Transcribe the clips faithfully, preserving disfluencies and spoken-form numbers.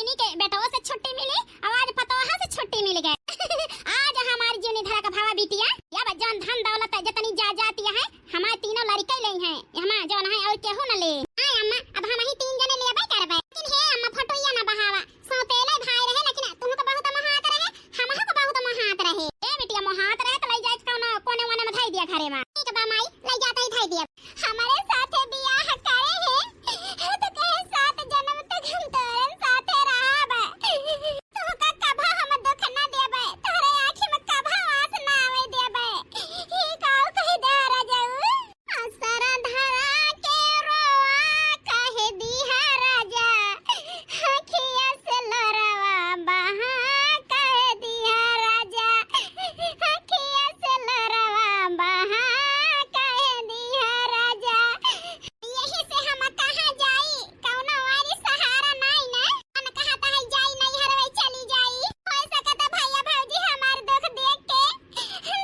इनके बेटवा से छुट्टी मिली और आज पतोहा से छुट्टी मिल गए। आज हमारी जीवनी धरा का भावा बिटिया, या बा जौन धन दौलत है जितनी जा जाती है, हमारे तीनों लड़के ले हैं, हमार जौन है और केहू न ले। आय अम्मा, अब हम ही तीन जने लेबे करबे। लेकिन हे अम्मा, फोटोइया ना बहावा, सौतेले भाई रहे, लेकिन तुहू तो बहुत मोहात रहे, हमहू तो बहुत मोहात रहे। ए बिटिया, मोहात रहे तो ले जाए कौनो कोने वने में धई दिया घरे में। ठीक बा माई, ले जाते ही धई दिया। हमारे साथे बियाह करे है, तो कहे सात जन्म तक हम तोरन साथे रहब। तोहका कभो हम दुख ना देबे, तोहरे आँखी में कभो आँस ना आवे देबे। ई काऊ कहि दे रजऊ। असरा धरा के रोआ कहि दिहा राजा, अँखिया से लोरवा बहा कहि दिहा राजा, अँखिया से लोरवा बहा कहि दिहा राजा। यही से हम कहाँ जाई, कौनो वारी सहारा नाई ना। मन कहत है जाई नैहरवे चली जाई। हो सकत है भैया भौजी हमार दुख देख के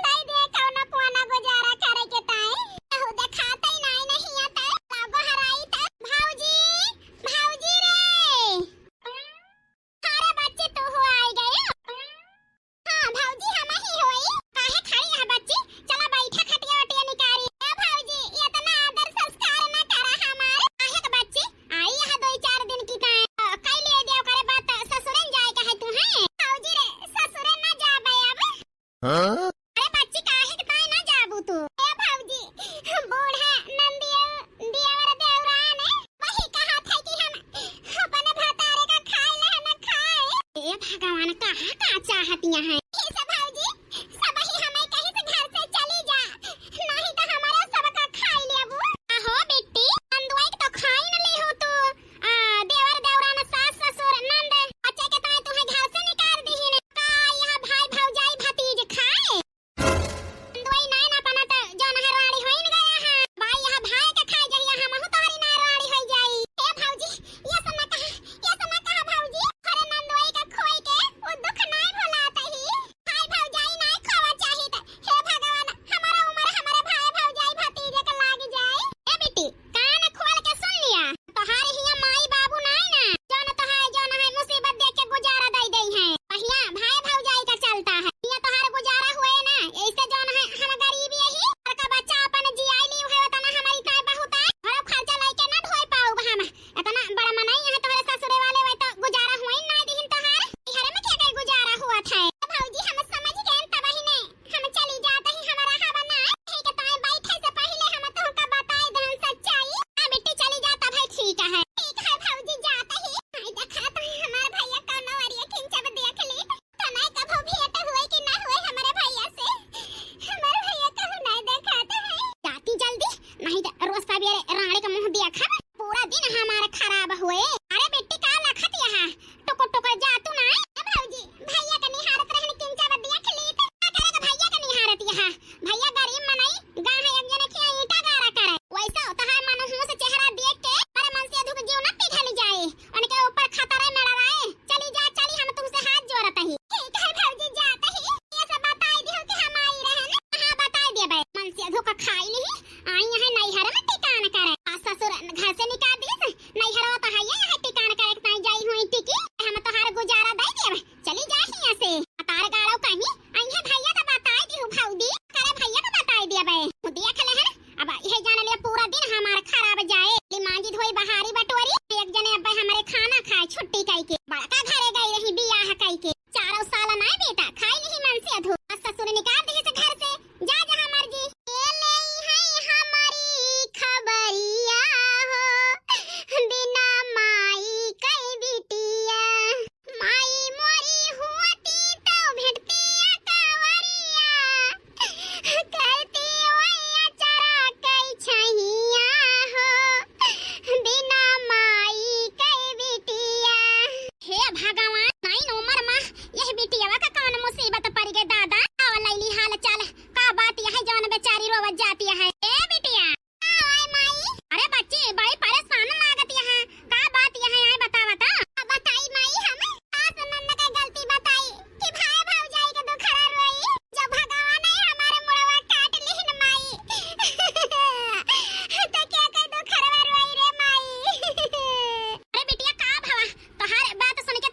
दई दे कौनो कोना गुजारा करे के ताई। केहू देखाते नाई नहीं आते। लागो हराई त भौजी, भौजी रे। अरे बच्ची, तू हो आई गई? हाँ भौजी, हम ही होई। काहे खड़ी है बच्ची? चला बैठा, खटिया वटिया निकारी। ए भौजी, इतना आदर संस्कार ना करा हमार। काहे के बच्ची? आई यहाँ दो चार दिन की ताई। अ, कई ले दे ओकरे बाद ससुरन जाए के है तू, हैं? भौजी रे, ससुरे ना जाबे अब। हाँ? अरे बच्ची, काहे के ताई ना जाबू तू? ए भौजी, बूढ़ा नंदिया, दियावर देवरान है, वही कहत है कि हम अपने भतारे का खाए ले ना खाए। ए भगवान, कहाँ का चाहतिया है? हे सब भौजी, सब ही हमें कहीं से घर से चली जा, नहीं तो हमारा सबका खाई लेबू। आहो बिट्टी, नंदुआ के तो खाई न ली हो तू। आ, देवर देवरान, सास ससुर नंद, बच्चे के ताई तुम्हें घर से निकाल दी ही ने। का यह भाई भौजाई भतीज खाए? नंदुआ नाय ना बना तो जौन है रानी होइन गया है। भाई यह भाई के खाए जहिया हमहू तोहरी ना रानी होई जाई। ए भौजी, ये सब ना कहा, ये सब ना कहा भौजी। अरे नंदुआ का खोई के वो दुख नाय भुलात ही। भाई भौजाई नाय खोवा चाहित। हे भगवान, हमारा उम्र हमारे भाई भौजाई भतीजे के लाग जाए। ए बेटी, कान खोल के सुन लिया। तोहार हिया माई बाबू नाय ना, जौन तोहार जौन है मुसीबत देख के गुजारा दई दई है। पहिया भाई भौजाई का चलता है। हिया तोहार गुजारा हुए ना, ऐसे जौन है हम गरीब यही। घर का बच्चा अपन जियाई ली हुए तना हमारी ताई बहुत है। घरो खर्चा लेके ना ढोई पाऊब हम। इतना बड़ा मनई है तोहरे ससुरे वाले, वही तो गुजारा हुए ना दिहिन तोहार। घर में क्या कई गुजारा हुआ था? भौजी हम समझ गए तब ही ने हम चली जात ही, हमारा हवा ना। ठीक है, ताई बैठे से पहिले हम तोहका बताई देन सच्चाई। हाँ बेटी, चली जा तब है ठीक है। ठीक है भौजी, जात ही। आई देखा तो हमार भैया कौनो वरिया खिंचब देख ली। तो नहीं कभो भेंट हुए कि ना हुए हमारे भैया से। हमारे भैया कहूँ नहीं देखाते हैं। जाती जल्दी, नहीं तो रोज सवेरे रानी का मुँह दिया खब। पूरा दिन हमारा खराब हुए। अरे बेटी, का लखत यहाँ? टुकुर टुकुर जा तू ना। ए भौजी, भैया के निहारत रहन, किंचा बदिया खिली त का करे के भैया के निहारत यहाँ? भैया गरीब मनई, गाँव है एक जने खिया ईंटा गारा करे। वैसा होता है मनहूस चेहरा देख के पर मन से अधुक जीव न पिघल जाए। उनके ऊपर खतरा मेरा राय। चली जा, चली, हम तुमसे हाथ जोड़त ही। ठीक है भौजी, जात ही। ये सब बताई दियो कि हम आई रहन। हाँ, बताई दिया बे। मन से अधुक खाई नहीं। आई यहाँ नैहर में टिकान करे। आ ससुर घर से निकाल दिए से। नैहरवा तो है, ये है टिकान करे के ताई जाई हुई टिकी। हम तोहार गुजारा दई देब। चली जा हियां से। तार गाड़ो कहीं, अइहे भैया तो बताई दिहु भौजी। करे भैया तो बताई दिया बे। तू देख ले है ना, अब यही जान ले पूरा दिन हमार खराब जाए। ली मांजी धोई बहारी बटोरी, एक जने अब हमरे खाना खाए छुट्टी कई के। बड़का घरे गई रही बियाह कई के। चारों साल ना बेटा, खाई नहीं मन से अधू। आ ससुर निकाल दिए से घर से, जा जहाँ मर्जी। ये ले है हमारी खबरिया हो, बिना माई कई बिटिया। माई मोरी हुअती तो भेटतिया कवरिया, करती वैया चरा कई छहिया हो, बिना माई कई बिटिया। हे भगवान, नाइन उम्र मा यह बिटियावा का कौन मुसीबत पड़ गई दादा? आवा लैली हाल चाल, का बात यह है जौन बेचारी रोवत जाती है? ए बिटिया। का होय माई? अरे बच्ची, बड़ी परेशान लागत यहाँ। का बात यहाँ आए बतावा त? का बताई माई हम? सास ननद के गलती बताई कि भाई भौजाई के दुखड़ा रोई। जो भगवान है हमारे मुड़वा काट लिहिन माई। तो क्या के दुखड़ा रोई रे माई? अरे बिटिया का भवा? तोहार बात सुन के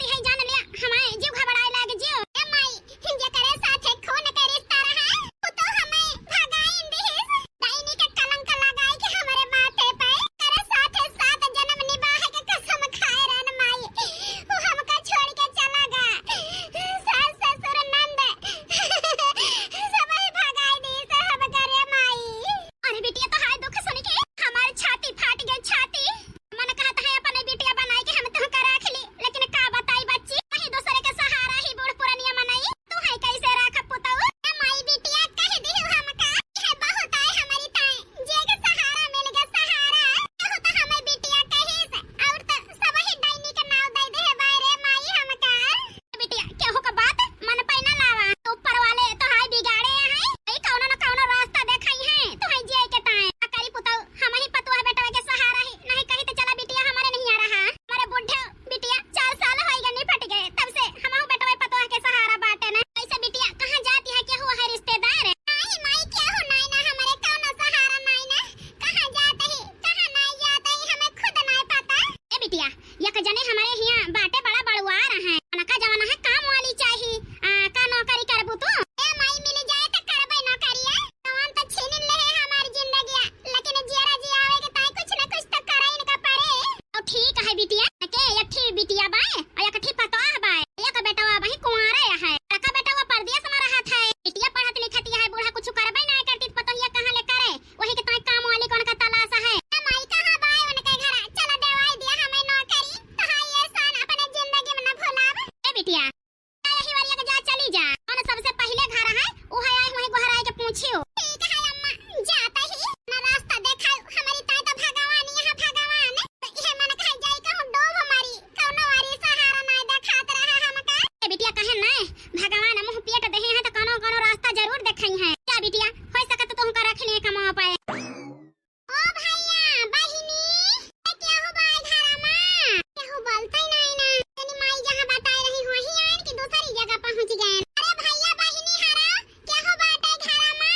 अरे भैया बहिनी हरा, केहू बाटे घरा मा?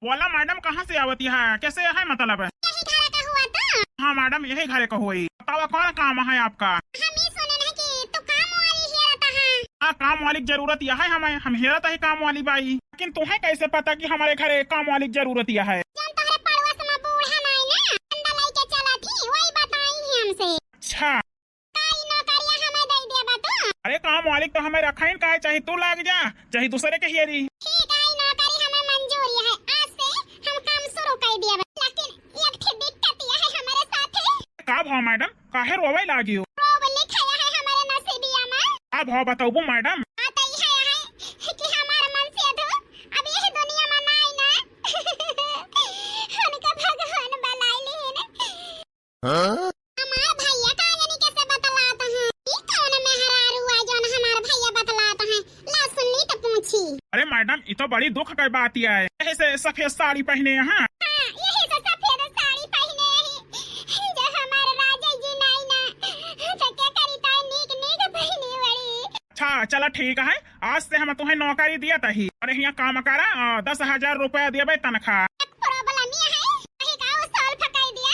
बोला मैडम, कहाँ से आवत है, कैसे है मतलब? यही घरे का हुआ तो? हाँ मैडम, यही घरे का हुई। बतावा, कौन काम है आपका? हम ई सुने नहीं कि तू काम वाली हेरत है। हाँ, काम वाली की जरूरत यह है हमें, हम हेरत ही काम वाली बाई। लेकिन तुम्हें कैसे पता कि हमारे घरे काम वाली की जरूरत यह है? जौन तोहरे पड़ोस मा बूढ़ा नाई ना, डंडा लेके चलत ही, वही बताई ही हमसे। अच्छा। का ई नौकरिया हमें दे देबा तू? अरे, काम वाली तो हमें रखाइन काहे, चाहे तू लाग जा, चाहे दूसरे के हियरी। ठीक है, ई नौकरी हमें मंजूर है, आज से हम काम शुरू कर देबा। लेकिन एक ठे दिक्कत यह है हमारे साथे। का भाव मैडम, काहे रोवे लागी हो? रोब लिखा है हमारे नसीबिया मा। का भाव बताऊबू मैडम? हाँ, तो यह है कि हमार मन से तू अब यह दुनिया मा नाई ना। उनका भगवान बुलाई ली है ना। हाँ? हमार भैया का जानी कैसे बतलात हैं। ई कौन मेहरारू आ जौन हमार भैया बतलात हैं? ला सुननी तो पूछी। अरे मैडम, ई तो बड़ी दुख के बात है। यही से सफेद साड़ी पहने हैं। हाँ, यही से सफेद साड़ी पहने हैं। जो हमार राजा जी नाई ना, तो क्या करी ताई नीक नीक पहने बड़ी। अच्छा, चला ठीक है, आज से हम तुम्हें नौकरी दिया तही। अरे हियाँ काम करा, आ, दस हजार रुपया देबे तनख्वाह। एक problem ये है, वही का वो solve कर दिया।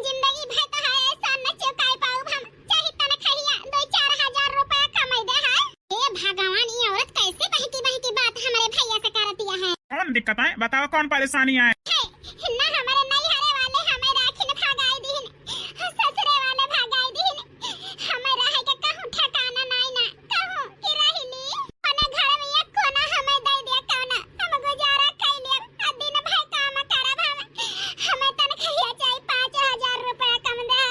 जिंदगी भर तो है ऐसा न चुकाई पाऊब हम, चाहे तनख्वाहिया दो चार हजार रुपया कमाई दे है। हे भगवान, ये औरत कैसे बहकी बहकी बात हमारे भैया से करतिया है। कौन दिक्कत है, बताओ कौन परेशानी है? है, ना हमारे नैहरे वाले हमें राखी न भगाई दीन, ससुरे वाले भगाई दीन। हमें रहे के कहूँ ठिकाना नाई ना, कहूँ कि रहिली। अपने घर में एक कोना हमें दे दिया कौना, हम गुजारा कर लेब। आ दिन भर काम करब हम, हमें तनख्वाह चाही पाँच हजार रुपया कम दे।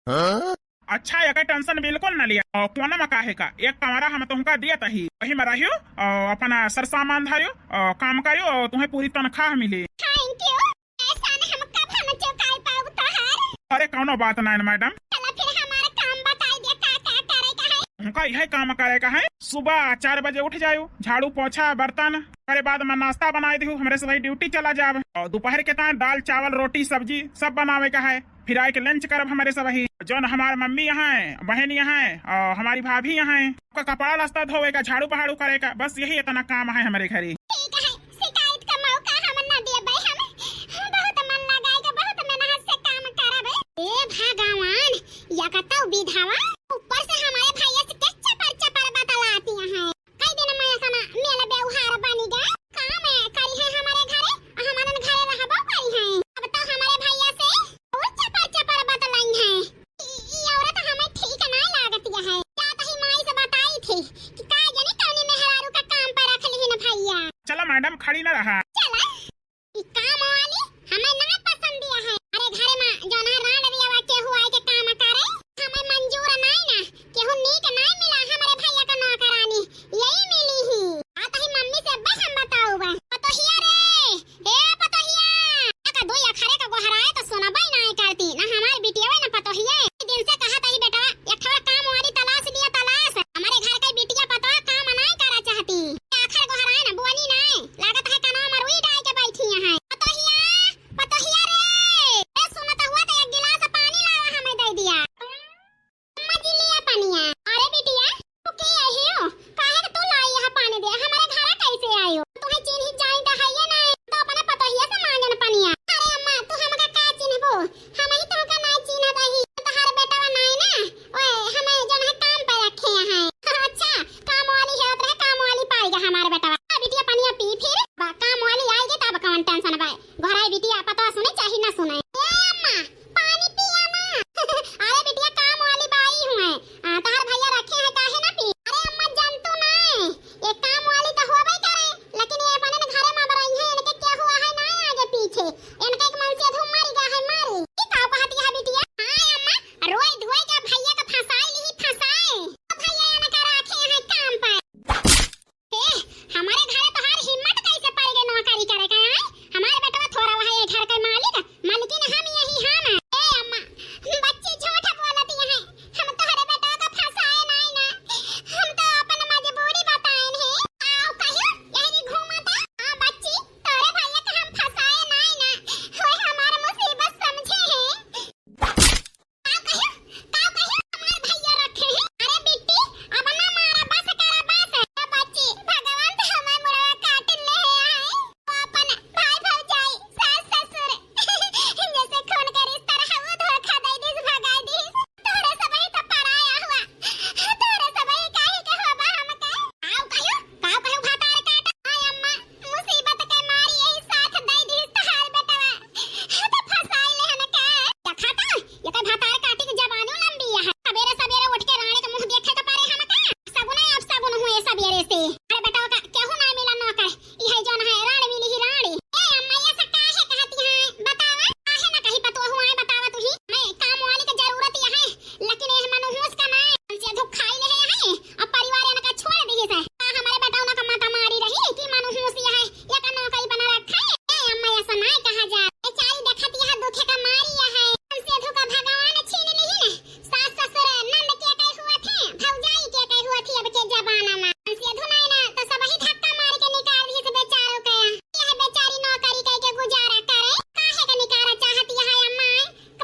हाँ? अच्छा, एकर tension बिल्कुल न लिया। और कोना में काहे का, एक कमरा हम तुमका दिया तही, वही में रहियो और अपना सर सामान धरियो और काम करियो और तुम्हें पूरी तनख्वाह मिली। Thank you। एहसान हम कब हम चुकाई पाउब तोहार? अरे कौनो बात नाइन मैडम। चला फिर हमारा काम बताई दे, का का करे का है? उनका यह काम करे का है, सुबह चार बजे उठ जायो, झाड़ू पोछा बर्तन करे बाद में नाश्ता बनाई दिहु, हमरे सबही duty चला जाब। और दोपहर के time दाल चावल रोटी सब्जी सब बनावे का है, फिर आए के lunch करब हमरे सबही। जौन हमार मम्मी यहाँ है, बहन यहाँ है और हमारी भाभी यहाँ है, आपका कपड़ा लत्ता धोवे का, झाड़ू बहाड़ू करे का, बस यही इतना काम है हमरे घरे। ठीक है, शिकायत का मौका हम न देबे हम। हम बहुत मन लगाए के, बहुत मेहनत से काम करबे। ए भगवान, या कतौ विधवा, ऊपर से हमारे भैया से के चपर चपर बतलाती हैं। कई दिन में इतना मेल व्यवहार बनी गए। काम करी है हमारे घरे, हमारे घरे रहबो करी है। अब तो हमारे भैया से और चपर चपर बतलाई है। ई, ई औरत हमें ठीक ना लागत है। जात ही माई से बताई थी कि का जाने कौनी मेहरारू का काम पर रख ली न भैया। चला मैडम, खड़ी ना रहा। चला। ई काम वाली हमें ना पसंद दिया है। अरे घरे में जौन है रांड दिया बा, केहू आए के काम करे, हमें मंजूर नाई ना। केहू नीक नाई मिला हमरे भैया का नौकरानी, यही मिली ही। आ तही मम्मी से अब्बे हम बताउबे। पतोहिया रे, ए पतोहिया, का दो अखरे का गोहराए तो सुनबे नाई करती, ना हमार बिटिया ना पतोहिया। ई दिन से कहा तही बेटवा, एक ठो काम वाली तलाश लिया, तलाश। हमरे घर के बिटिया पतोह काम नाई करा चाहती। आखर गोहराए ना बोली नाई, लागत है कनवा मर बाना मा। सियधु नाई ना, तो सबही धक्का मार के निकाल दिहिस बेचारो के। यह बेचारी नौकरी कइ के गुजारा करे। काहे के निकारा चाहत यह अम्मा?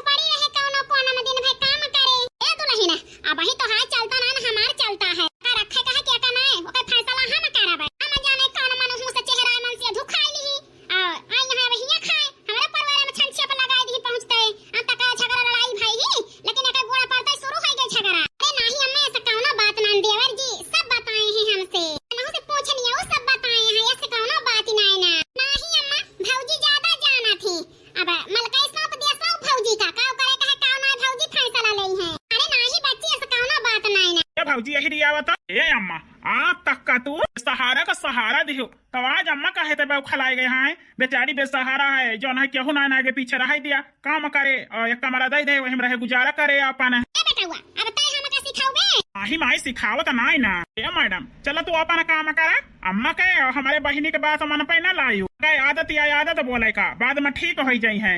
पड़ी रहे कौनो कोना में दिन भर काम करे। ए दुलहिन, अबही तोहार चलता ना, ना हमार चलता है। का रखे कहे के का नाय, ओकर फैसला हम करब। हम जाने कौन मनहूस चेहरा मन से धुखाई लिही। आ, आई यहाँ अब हियाँ खाए, हमरा परिवार में छंछिया पर लगाई दिही पहुँचते। हम तक झगड़ा लड़ाई भई ही, लेकिन एकर गोड़ा पड़ते शुरू होई गई झगड़ा। अरे नाही अम्मा, ऐसा कौनो बात ना देवर जी, सब बताए हैं हमसे। मनहूस पूछनी है, वो सब बताए हैं, ऐसे कौनो बात ही नाय ना। नाही अम्मा, भौजी ज्यादा जाना थी। अब मलकई सौंप दिया, सौंप भौजी का, का करे कहे, का ना भौजी फैसला लेई है। अरे नाही बच्ची, ऐसा कौनो बात नाही ना। ए भौजी, यही रियावत। ए अम्मा, आप तक का तू सहारा का सहारा दिहो, तो आज अम्मा काहे ते बौखलाए गए हैं? बेचारी बेसहारा है, जौन है केहू ना आगे पीछे रह दिया, काम करे और एक कमरा दे दे, वही में रहे गुजारा करे अपन। ए बेटवा, अब तय हमका सिखाउबे? आही माई सिखावत नाही ना। ए मैडम, चला तू अपन काम करा, अम्मा के और हमारे बहिनी के बात मन पे ना लायू। के आदत या आदत बोले का, बाद में ठीक हो जाई है।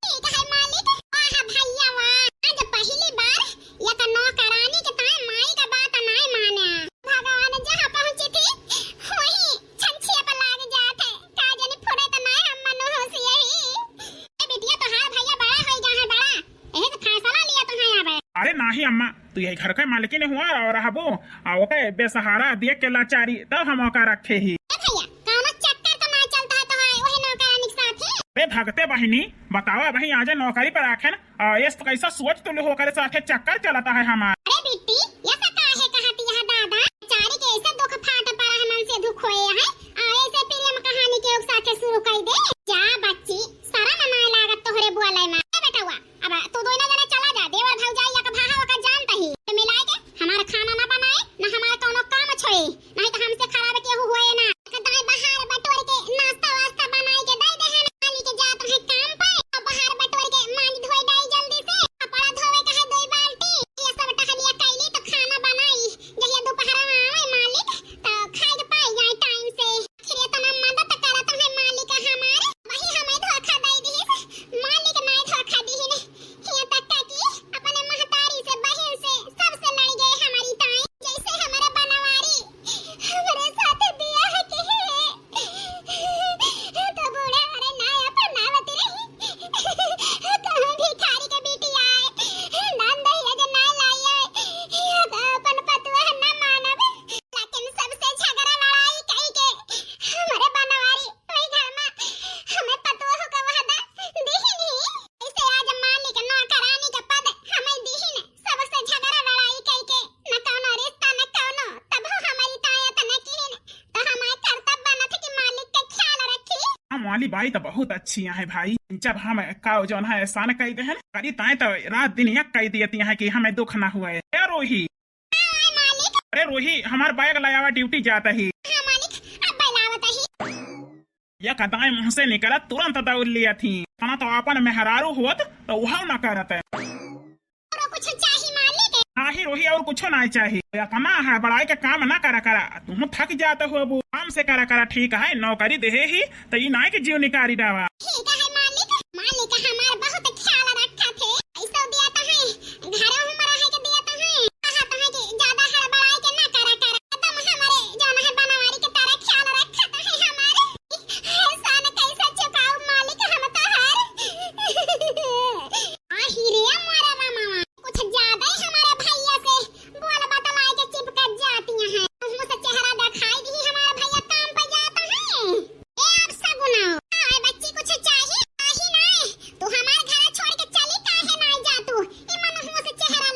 ठीक है मालिक। वाह भैया वाह, आज पहली बार एक नौकरानी के ताए माई का बात नाय माने। भगवान जहाँ पहुँची थी वही छंछिया पर लाग जात है। का जानी फुरे तो नाय हम मनु होश यही। ए बिटिया तोहार भैया बड़ा होई गा है बड़ा, यही से फैसला लिया तुम्हें आवे। अरे नाही अम्मा, तू यही घर के मालकिन हुआ और रहबो, आ ओके बेसहारा देख के लाचारी, तब हम ओका रखे ही। ए भैया, कौनो चक्कर तो ना चलता है तुम्हारे वही नौकरानी के साथ ही? बे भगते बहिनी, बतावा भाई, आज नौकरी पर आखेन, आ, ये तो कैसा सोच तुले हो करे साथे चक्कर चलता है हमार। अरे बिट्टी, ये सब काहे कहती है दादा? बेचारी के ऐसे दुख फाट पड़ा है, मन से दुख होए है, आ ऐसे प्रेम कहानी के साथे शुरू कर दे। जा बच्ची, शरम ना लागत तोहरे बोले में। ए बेटवा, अब तू दोनों जने चला जा, देवर भौजाई एक भाहा ओकर जानत ही। तो मिलाए के हमार खाना ना बनाए, ना हमार कौनो काम छोड़े, नहीं तो हमसे खराब केहू होए ना। एक दाई बहार बटोर के नाश्ता वास्ता बनाए के दे दे है, मालिक जात है काम पे, और बहार बटोर के मांज धोए डाई जल्दी से, कपड़ा धोवे का है दो बाल्टी, ये सब टहलिया कैली तो खाना बनाई, जहिया दोपहर में आवे मालिक तो खाए के पाई जाए टाइम से। आखिर इतना मदद करत है मालिक हमार, वही हमें धोखा दे दिहिस। मालिक नहीं धोखा दिहिन, हियां तक का कि अपने महतारी से, बहिन से, सबसे लड़ गए हमारी ताई। जैसे हमारे बनवारी हमारे साथ बियाह के है, तो बूढ़ा हरे ना अपन आवत रही। कहूँ भिखारी के बिटिया आए, दान दहेज ना लाई आए, या तो अपन पतुआ ना मानब। लेकिन सबसे झगड़ा लड़ाई कई के हमारे बनवारी वही घर में हमें पतोह का वहदा दीहिन ही। इसे आज मालिक नौकरानी का पद हमें दीहिन। सबसे झगड़ा लड़ाई कई के न कौनो रिश्ता न कौनो, तब हमारी ताया तने किहिन। तो हमारे कर्तव्य बनत कि मालिक का ख्याल रखी। हम वाली बाई तो बहुत अच्छी है भाई, जब हम का जौन है एहसान कई देहन करी ताए तो रात दिन यक कई दियती है कि हमें दुख ना हुए। ए रोही, अरे रोही, हमार बैग ले आवा, ड्यूटी जात ही। हाँ मालिक, अब लावत ही। या कदाई मुँह से निकलत तुरंत दौड़ लिया थी। खाना तो आपन मेहरारू होत तो वह ना करत। और कुछ चाही मालिक? नाही रोही, और कुछ ना चाही। इतना हड़बड़ाई के काम ना करा करा, तुम थक जात हो। अब काम से करा करा, ठीक है, नौकरी देहे ही तो ई नाई के जीव निकारी डावा। ठीक है मालिक, मालिक हमार बहुत ख्याल रखा थे। पैसा दिया तो है, घर में रहे के दिया तो है, कहा तो है कि ज्यादा हड़बड़ाई के ना करा करा। एकदम हमारे जौन है बनवारी के तरह ख्याल रखा तो है हमारे। एहसान कैसे चुकाऊ मालिक हम तोहार। आही रे मोरा रामा, कुछ ज्यादा ही हमारे भैया से बोल बतलाए के चिपकत जाती हैं। मुँह से चेहरा दिखाई दी हमारा भैया काम पे जाता है। ए अब सगुना, आए बच्ची कुछ चाही? चाही नहीं, तू हमार घर छोड़ के चली काहे नहीं जा तू? ई मनहूस चेहरा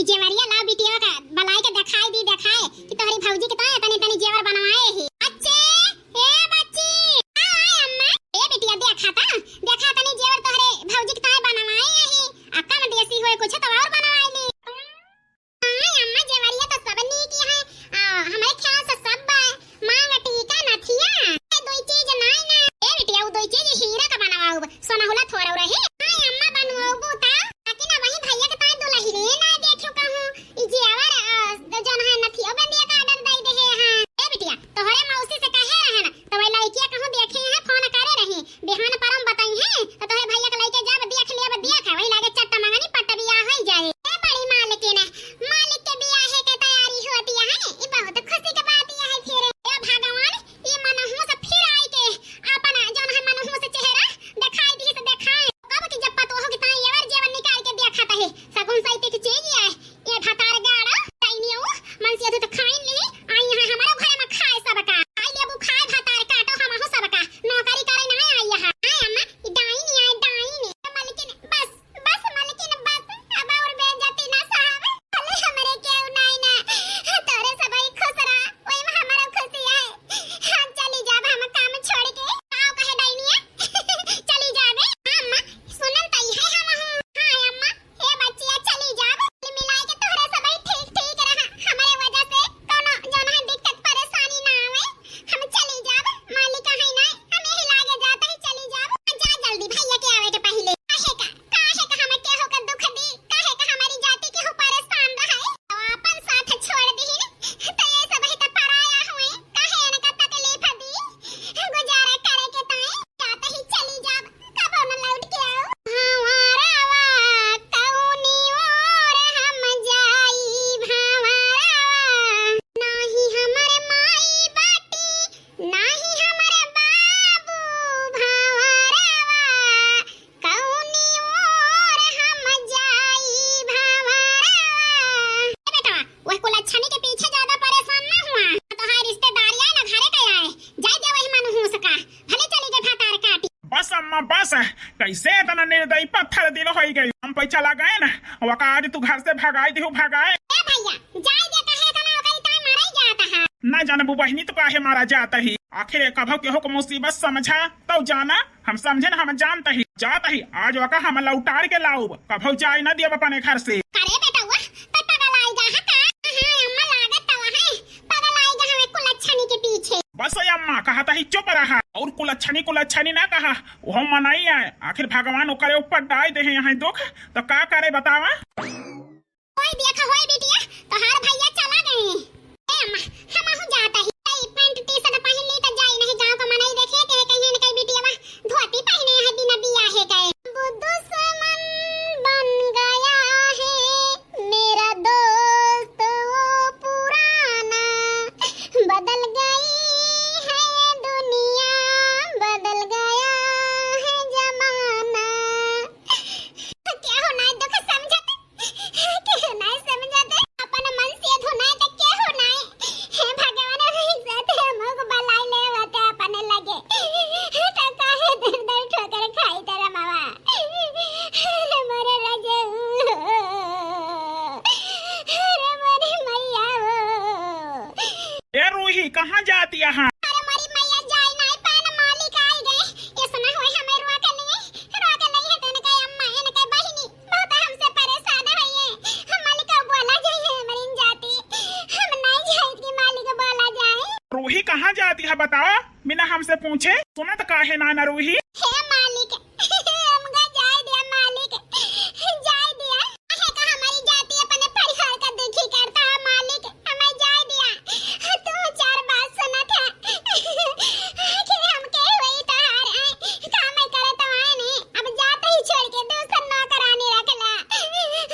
ई जेवरिया लाव बिटिया का, बलाई के देखाई दी, देखाए कि तोहरी भौजी के तो तनी तनी जेवर बनवाए ही। बच्चे, ए बच्ची, आओ, आओ अम्मा। ए बिटिया, देखा ता, देखा तनी जेवर तोहरे भौजी के तो बनवाए ही। आ कम देसी होए कुछ तो और बनवाए ली। हाँ अम्मा, जेवरिया तो सब नीक है। आ, हमरे ख्याल से सब बा। मांग टीका नथिया, ए दुई चीज नाई ना। ए बिटिया, उ दुई चीज हीरा का बनवाउब, सोनहुला थोड़ा रही। हाँ अम्मा, बनवाउबू ता, लेकिन अबही भैया के ताई दुलहिने ना देखियो कहूँ। ई जेवर, आ, जौन है नथिया बिंदिया का order दे दे है। हाँ। ए बिटिया, तोहरे मौसी से कहे रहे ना, तो वही लड़किया कहूँ देखे हैं, फोन करे रही। बिहान परम बताई है, तो तोहरे भैया के लइके जब देख लेब, देख, वही लागे चट्ट मंगनी पट्ट बियाह होई जाए। ए बड़ी मालकिन, मालिक के बियाहे के तैयारी होती है, ई बहुत खुशी के बात है फिर। ए भगवान, ई मनहूस फिर आई के अपन जौन है मनहूस चेहरा देखाई दी से देखाए। कब की जब पतोह के ताई एवर जेवर निकाल के देखत है, सगुन सैती के चीज है। ए भतार गाड़ा, डाइनियो, मन से तो खाइन ली, आई यहाँ हमारे घर में खाए सबका। आई लेबू खाए भतार काटो हमहू सबका, नौकरी करे ना आई यहाँ। आय अम्मा, ई डाइन आय, डाइन। मलकिन, बस, बस मलकिन, बस, अब और बेइज्जती ना साहब। भले हमरे केहू नाई ना, तोरे सबई खुश रहा, ओई में हमारा खुशी है। हम चली जाब, हम काम छोड़ के। आओ कहे डाइनिया, चली जाबे। हाँ अम्मा, सुनन त ई है हमहू। हाँ अम्मा, ए बच्चिया, चली जाब। मिलाए के तोहरे सबई ठीक ठीक रहा। हमरे वजह से कौनो जौन है दिक्कत परेशानी ना आवे। हम चली जाब, मालिक है ना, हम यही लागे जात ही चली जाब। जा जल्दी भैया के आवे के पहिले। काहे का, काहे का हम केहू के दुख दी, काहे का हमारी जाति केहू परेशान रहे? तो अपन साथ छोड़ दीन, तो ये सबही तो पराया हुए, काहे इनका तकलीफ दी? गुजारा करे के ताई जात ही चली जाब, कबो न लौट के आओ। भंवरवा कौनी ओर हम जाई, भंवरवा। नाही हमर माई बाटी, नाही हमर बाबू, भंवरवा कौनी ओर हम जाई, भंवरवा। ए बेटवा, वह कुलच्छनी के पीछे ज्यादा परेशान ना हुआ। तोहार रिश्तेदारिया ना घरे के आए, जाए दे वही मनहूस का। भले चली गए भतार काटी। बस अम्मा बस, कैसे इतना निर्दयी पत्थर दिल होई गई? हम पे चला गए ना, वका आज तू घर से भगाई दिहू, भगाए। ए भैया, जाए दे, कहे इतना ओकरी ताई मारा ही जाता है। ना जानबू बहिनी तो काहे मारा जाता ही? आखिर एक कभो केहू को मुसीबत समझा तो जाना, हम समझे ना, हम जानता ही, जाता ही, आज वका हम लौटार के लाउब, कभो जाए ना दियब अपने घर से। अरे बेटवा, तै पगल आई गा है का? हाँ अम्मा, लागत तो है, पगल आई गा है कुलच्छनी के पीछे। बस ए अम्मा, कहत ही चुप रहा। और कुलच्छनी, कुलच्छनी ना कहा, वो मनई है। आखिर भगवान ओकरे ऊपर डाल दे हैं यहाँ दुख, तो का करे बतावा? ओए देखा होए बिटिया, तोहार भैया चला गए। ए अम्मा, हमहू जाता ही। ई पैंट टी शर्ट पहन ली तो जाई नहीं, गाँव का मनई देखे के कहीं न कहीं बिटिया धोती पहने है बिना बियाहे गए। वो दुश्मन बन गया है मेरा दोस्त वो पुराना, बदल गई है ये दुनिया, बदल गया है जमाना। केहू नाई दुख समझत, केहू नाई समझत, अपन मन से धुनाई त केहू नाई। हे भगवान, अभी से ते हमको बलाई ले होते अपन लगे, तो काहे दर दर ठोकर खाई तेरा मावा। अरे मोरे राजा, अरे मोरे मैया। ए रूही, कहाँ जाती यहाँ? अरे मोरी मैया, जाई नाई पान, मालिक आई गए। ऐसा ना होए हमें रोक लिए, रोक लिए है तो इनके अम्मा, इनके बहिनी बहुत हमसे परेशान है ये। हम मालिक को बोला जाए, हमारी जाती, हम नहीं जाए कि मालिक को बोला जाए। रूही, कहाँ जाती है बताओ, बिना हमसे पूछे? सुनत काहे ना ना रूही? हे मालिक, हमका जाए दिया मालिक, जाए दिया। काहे का हमारी जाति अपने परिवार का देखी करता है मालिक, हमें जाए दिया। तू चार बात सुनत है कि हम के हुई तो हार आए, काम करे तो आए नहीं। अब जाते ही छोड़ के दूसर नौकरानी रख ला,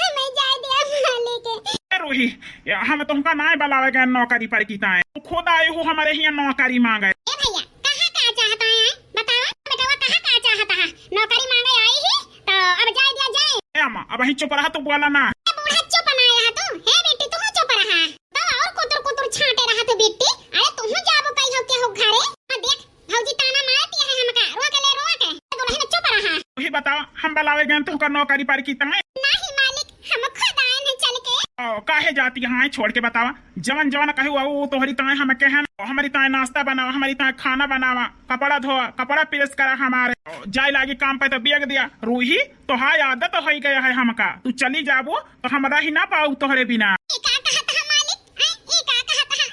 हमें जाए दिया मालिक। ए रूही, ये हम तुमका ना बुलावे गए नौकरी पर की ताए, तू खुद आई हो हमारे यहाँ नौकरी मांगे। ए भैया, कहाँ का चाहता है? बताओ बेटवा, कहाँ का चाहता है? नौकरी मांगे आई ही, तो अब जाए दिया जाए। ए अम्मा, अबहीं चुप रहा, तू बोला ना। ए बूढ़ा, चुप ना रहा तू। हे बेटी, तू चुप रहा। तो और कुतुर कुतुर छाटे रहा तू बेटी। अरे तू जाबो कहियो केहू घरे। हाँ देख, भौजी ताना मारती है हमका। रोक ले, रोक। दुलहिन चुप रहा। वही बताओ, हम बुलावे गए तुमका नौकरी पर की ताए? नहीं मालिक, हम खुद आए हैं चल के। तो काहे जाती है छोड़ के बतावा? जवन जवन कहू, ऊ तोहरी ताए हम कहेन, हमरी ताए नाश्ता बनावा, हमरी ताए खाना बनावा, कपड़ा धोवा, कपड़ा प्रेस करा हमारे। जाए लागी काम पे तो बेग दिया। रूही, तोहार आदत होई गया है हमका, तू चली जाबू तो हम रही ना पाऊ तोहरे बिना। ई का कहत है मालिक? हैं? ई का कहत है?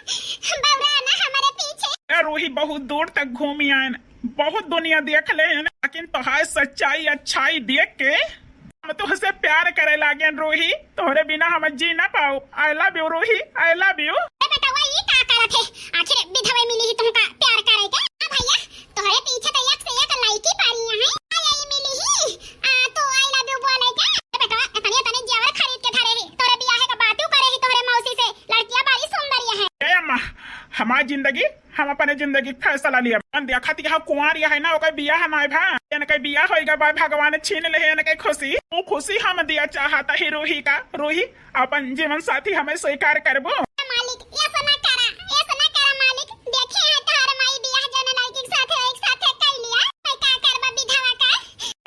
बौरा ना हमरे पीछे। ए रूही, बहुत दूर तक घूमी आएन, बहुत दुनिया देख लेन, लेकिन तोहार सच्चाई अच्छाई देख के हम तोहसे प्यार करे लागेन रूही। तोहरे बिना हम जी ना पाऊ। I love you रूही, I love you। ए बेटवा, ई का करत है? आखिर विधवा मिली ही तुमका प्यार करे के? हाँ भैया, तोहरे पीछे तो एक से एक लड़की पड़ी है। आई मिली ही, आ, तू I love you बोले के? ए बेटवा, इतने, इतने जेवर खरीद के धरे ही, तोरे बियाहे का बातू करे ही तोहरे मौसी से। लड़कियां बड़ी सुंदर है। ए अम्मा, हमारी जिंदगी हम अपने जिंदगी के फैसला लिया। अपन देखत यहाँ कुंवार यह है ना, ओकर बियाह नाय भा, इनके बियाह होइगा बा, भगवान छीन ले इनके खुशी। वो खुशी हम दिया चाहता ही रूही का। रूही, अपन जीवन साथी हमें स्वीकार करबो? मालिक, ऐसा ना करा, ऐसा ना करा मालिक। देखे है तोहर माई बियाह जौन लड़की के साथे, एक साथे कर लिया। मैं का करबा विधवा का?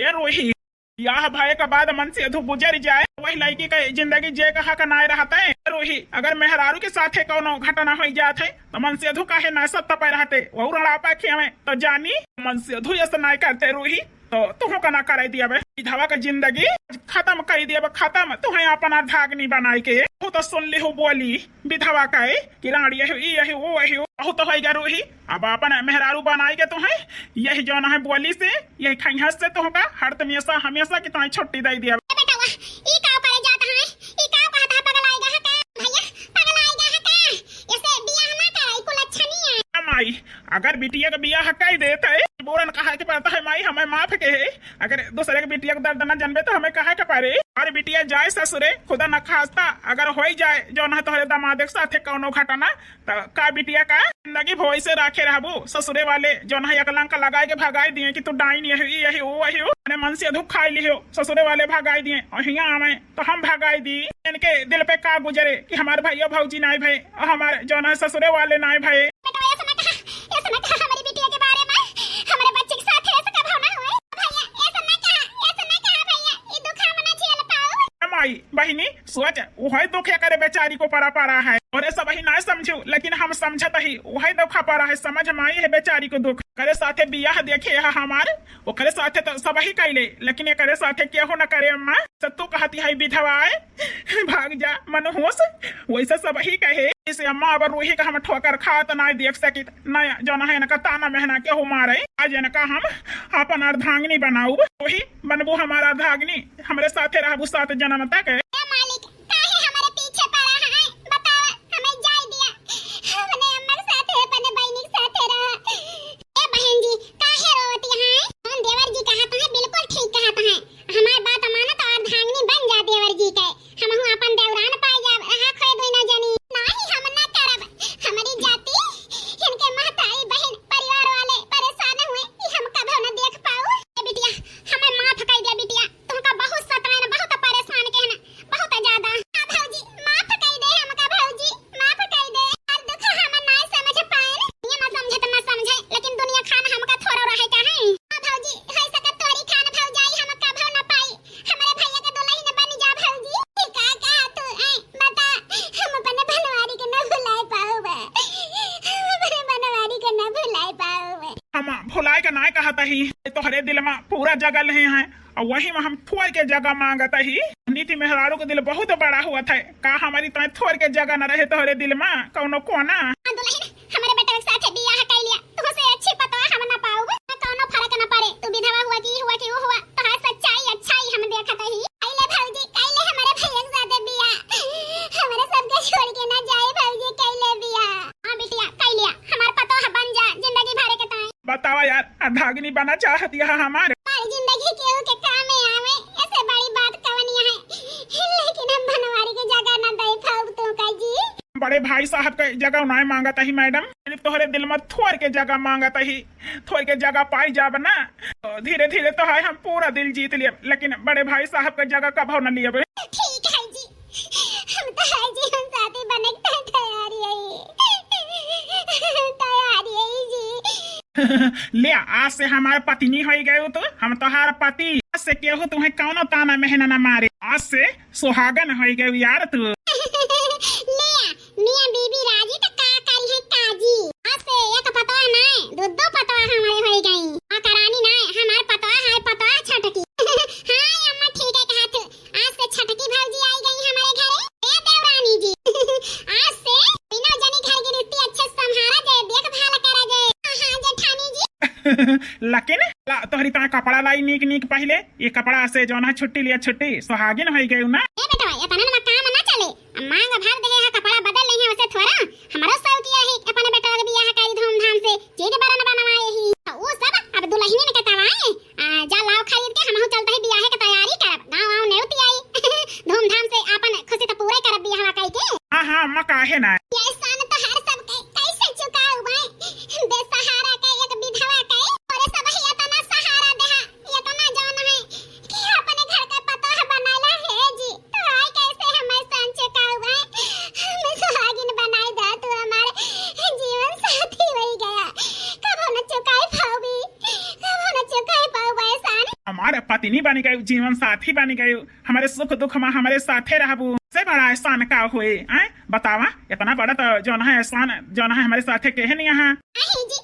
ए रूही, बियाह भए के बाद मनसेधू गुजर जाए, वही लड़की के जिंदगी जिए के हक नाय रहत है। रूही, अगर मेहरारू के साथे कौनो घटना हो जात है, तो मनसेधू काहे ना सत्ता पे रहते, वहू रड़ापा खियावे, तो जानी मनसेधू ऐसा नाय करते रूही, तो तुहू का ना कराई दिया बे। विधवा के जिंदगी खत्म कर दिया बे, खत्म। तुहे अपन अर्धांगिनी बनाए के, तू तो सुन ली हो बोली। विधवा का है कि रानी यही, ई यही, वो यही, बहुत होइगा रूही। अब अपन मेहरारू बनाई के तुहे, यही जौन है बोली से, यही खैहस से तुहका हर हमेशा, हमेशा की तुहे छुट्टी दे दिया। ए बेटवा, ई का करे जात है? ई का कहत है, पगलाएगा है का? भैया, पगलाएगा है का? ऐसे बियाह ना करे, कुल अच्छा नहीं है। ए माई, अगर बिटिया का बियाह कर देते, बोरन कहा के पड़ता है, माई हमें माफ के है। अगर दूसरे के बिटिया का दर्द ना जानबे तो हमें कहा के पड़े। और बिटिया जाए ससुरे, खुदा न खास्ता अगर होई जाए जौन है तोहरे दामाद के साथे कौनो घटना, त का बिटिया का जिंदगी भोई से राखे रहबू? ससुरे वाले जौन है एक लंका लगाए के भगाई दिए कि तू डाइन यही, यही, वो यही, अपने मनसेधू खाई लिहो, ससुरे वाले भगाई दिए और हियाँ आवे तो हम भगाई दी। इनके दिल पे का गुजरे कि हमारे भैया भौजी नाय भए और हमारे जौन है ससुरे वाले नाय भए। बेटा, ऐसा ना कहा, ऐसा ना कहा हमारी बिटिया के बारे में, हमारे बच्चे के साथ ऐसा कभी ना हुए। भैया, ऐसा ना कहा, ऐसा ना कहा भैया, ये दुख हम ना झेल पाओ। ए माई, बहिनी, सोच, उहे दुख एकरे बेचारी को परा परा है। और सब ही ना समझू, लेकिन हम समझत ही, उहे दुख परा है, समझ में आई है बेचारी को दुख। करे साथे बियाह देखे है हमार, ओकरे साथे तो सब ही कैले, लेकिन एकरे साथे केहू न करे अम्मा। तो तू कहती है विधवा है, भाग जा मनहूस, वैसे सब ही कहे। इसे अम्मा अब रूही का हम ठोकर खात ना देख सकित, ना जौन है इनका ताना मेहना केहू मारे। आज इनका हम अपन अर्धांगिनी बनाऊ, वही बनबू हमार अर्धांगिनी, हमरे साथे रहबू सात जन्म तक। ए मालिक, काहे हमरे पीछे पड़ा है? बतावा, हमें जाए दिया। अपने अम्मा के साथे, अपने बहिनी के साथे रहा। ए बहन जी, काहे रोवत हैं? हम देवर जी कहत हैं, बिल्कुल ठीक कहत हैं। हमार बात मानत और अर्धांगिनी बन जा देवर जी के। हमहू अपन देवरान पाए जाब, रहा खोए दुइनो जनी। नाही, हम ना करब। हमारी जाति, इनके महतारी, बहन, परिवार वाले परेशान हुए कि हम कभो न देख पाऊ। ए बिटिया, हमें माफ कर दिया बिटिया, तुमका बहुत सताए न, बहुत परेशान के न, बहुत ज्यादा। हाँ भौजी, माफ कर दे हमका भौजी, माफ कर दे। और दुख हम ना समझ पाए, ये ना समझे तो ना समझे, लेकिन दुनिया खान हमका थोड़ा रहे का है। हाँ भौजी, हो सकत तोरी खान भौजाई हम कभो ना पाई, हमारे भैया के दुल्हन बन जा भौजी। ई का कहा तू, ए, बता, हम अपने बनवारी के ना भुलाए पाऊबे, हम अपने बनवारी के ना भुलाए पाऊबे। हम भुलाए के ना कहत ही, तोहरे दिल में पूरा जगह ले हैं, और वही में हम थोर के जगह मांगत ही। नीति मेहरारू के दिल बहुत बड़ा हुआ था, का हमारी तो थोर के जगह न रहे तोहरे दिल में कौनो कोना? हाँ दुल्हन, हमारे बेटा के साथ बियाह कर लिया, तुमसे अच्छी पतवा हम ना पाऊब, कौनो फर्क न पड़े, तू विधवा हुआ कि हुआ कि वो हुआ, तोहार सच्चाई अच्छाई हम देखत ही। कैले भौजी, कैले हमारे भैया के साथ बियाह, हमारे सबके छोड़ के ना जाए भौजी, कैले बियाह। हाँ बिटिया, कैलिया, हमार पतोह बन जा, जिंदगी भर के ताई। बतावा यार, अर्धांगिनी बना चाहत यह हमार। हमारी जिंदगी केहू के काम में आवे, ऐसे बड़ी बात कवनी है, लेकिन हम बनवारी के जगह ना दे पाऊब तू का जी। बड़े भाई साहब के जगह नाय मांगत ही मैडम, सिर्फ तोहरे दिल में थोर के जगह मांगत ही, थोर के जगह पाई जाब ना, तो धीरे धीरे तो है हम पूरा दिल जीत लियब, लेकिन बड़े भाई साहब के जगह कभो न लियब। ठीक है जी, हम तो है जी, हम शादी बने के तैयार ही है, तैयार ही है जी। ले, आज से हमार पत्नी होई गयू तू, हम तोहार पति। आज से केहू तुम्हें कौनो ताना मेहना ना मारे, आज से सुहागन होई गयू यार तू। दो पतवा हमरे होइ गई। हाँ, करानी ना, हमार पतवा है, पतवा छटकी। हाँ, अम्मा ठीक है कहा तू। आज से छटकी भौजी आई गई हमरे घरे। ए देवरानी जी, आज से तीनों जनी घर गिरस्ती अच्छे से संभारा जाए, देखभाल करा जाए। हाँ, हाँ, जेठानी जी। लकिन ला, तोहरी ता कपड़ा लाई नीक नीक पहिले। ये कपड़ा से जौन है छुट्टी लिया, छुट्टी, सुहागिन होइ गयू ना। ए बेटवा, इतना नमा काम ना चले। अब मांग भर देहे है, कपड़ा बदल लेहे, वैसे थोड़ा। हमरो सब किया है, अपने बेटा के बियाह करी धूमधाम से, चीज बरन बनवाए ही। तो वो सब अब दुल्हनिन के तवाए, आ, जा लाव खरीद के, हमहू चलते ही बियाह के तैयारी करब, गाँव वाँव नेउती आई। धूमधाम से आपन खुशी तो पूरे करब बियाह कई के। हाँ, हाँ, अम्मा, काहे ना। ये एहसान तो हर सब के, कैसे चुकाऊ भाई? बेसहारा के, एक विधवा के, और सब ही इतना सहारा देहा, इतना जौन है कि अपने घर के पतोह बनाला है जी। तो आई कैसे हम एहसान चुकाऊ भाई? हमें सुहागिन बनाई दा, तू हमारे जीवन साथी होइ गया, कबो न चुकाई पाऊबी, कबो न चुकाई पाऊबा एहसान। हमारे पत्नी बन गयू, जीवन साथी बन गयू, हमरे सुख दुख मा हमरे साथे रहबू, से बड़ा एहसान का होए? आए बतावा, इतना बड़ा तो जौन है एहसान, जौन है हमरे साथे केहे नहीं यहाँ। अही जी,